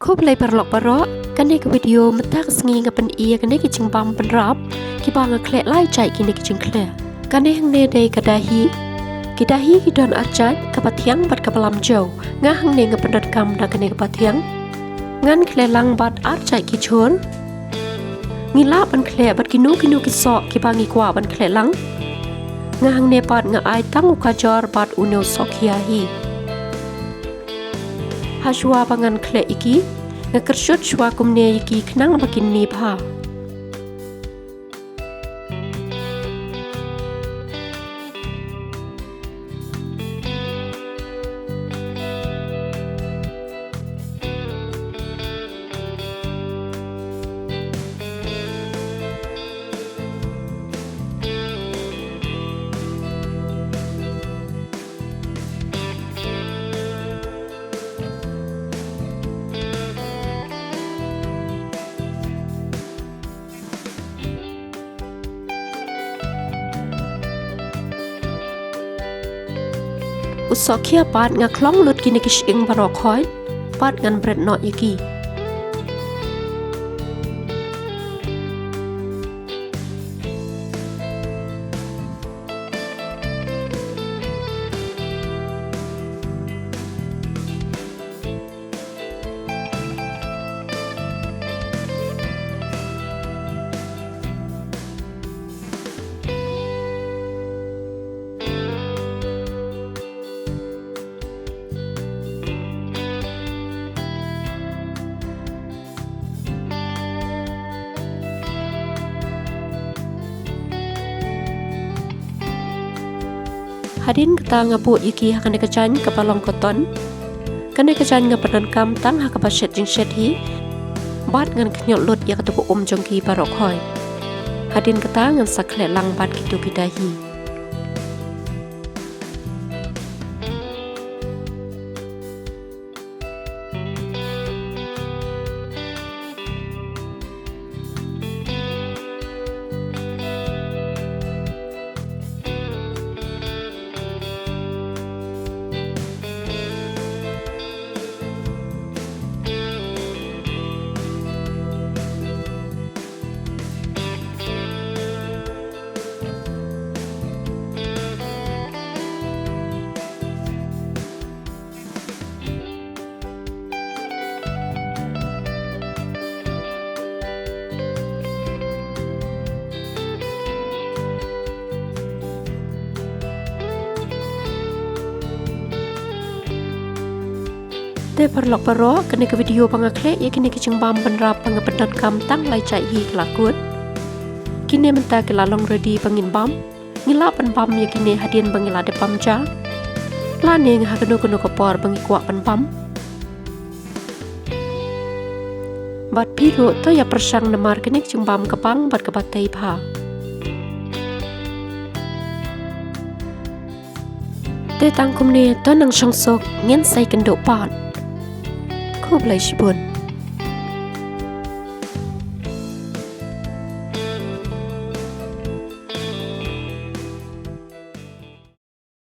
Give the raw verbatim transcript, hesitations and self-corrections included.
Khublei paralok baroh, kane ka video mynta ka sngi nga pyni ïa kine ki jingbam pynrap kiba nga khleh lai jait kine ki jingkhleh. Kane hangne dei ka dahi. Ki dahi ki don ar jait, kaba thiang bad kaba lam jew. Nga hangne nga pyndonkam da kane kaba thiang. Ngan khleh lang bad ar jait ki jhur. Ngi lah ban khleh bad kino kino ki soh kiba ngi kwah ban khleh lang. Nga hangne pat nga ai tang u kajor bad une u sohkhia hi. Hashwa ba ngan khleh ïa ki, nga kyrshut shwa kumne ïa ki khnang ba kin mih bha. U sohkhia pat nga khlong lut kine ki shyieng baroh khoit, pat ngan bret noh ïa ki. Hadien kata nga buh ïa ki ha kane ka jaiñ kaba long cotton. Kane ka jaiñ nga pyndonkam tang ha kaba shet jingshet hi. Bad ngan khñiot lut ïa kata ka um jong ki baroh khoit. Hadien kata ngan sa khleh lang bad kito ki dahi. Te paralok baroh, kane ka video ba nga khleh ïa kine ki jingbam pynrap ba nga pyndonkam tang lai jait hi ka la kut. Kine mynta ki la long ready ba ngin bam. Ngi lah ban bam ïa kine hadien ba ngi la dep bam ja. Lane ha kano kano ka por ba ngi kwah ban bam. Bad phi ruh to ïa pyrshang namar kane ka jingbam ka bang bad kaba tei bha. Te tang kumne, to nang shong suk, ngin sa ïakynduh pat. Khublei shibun.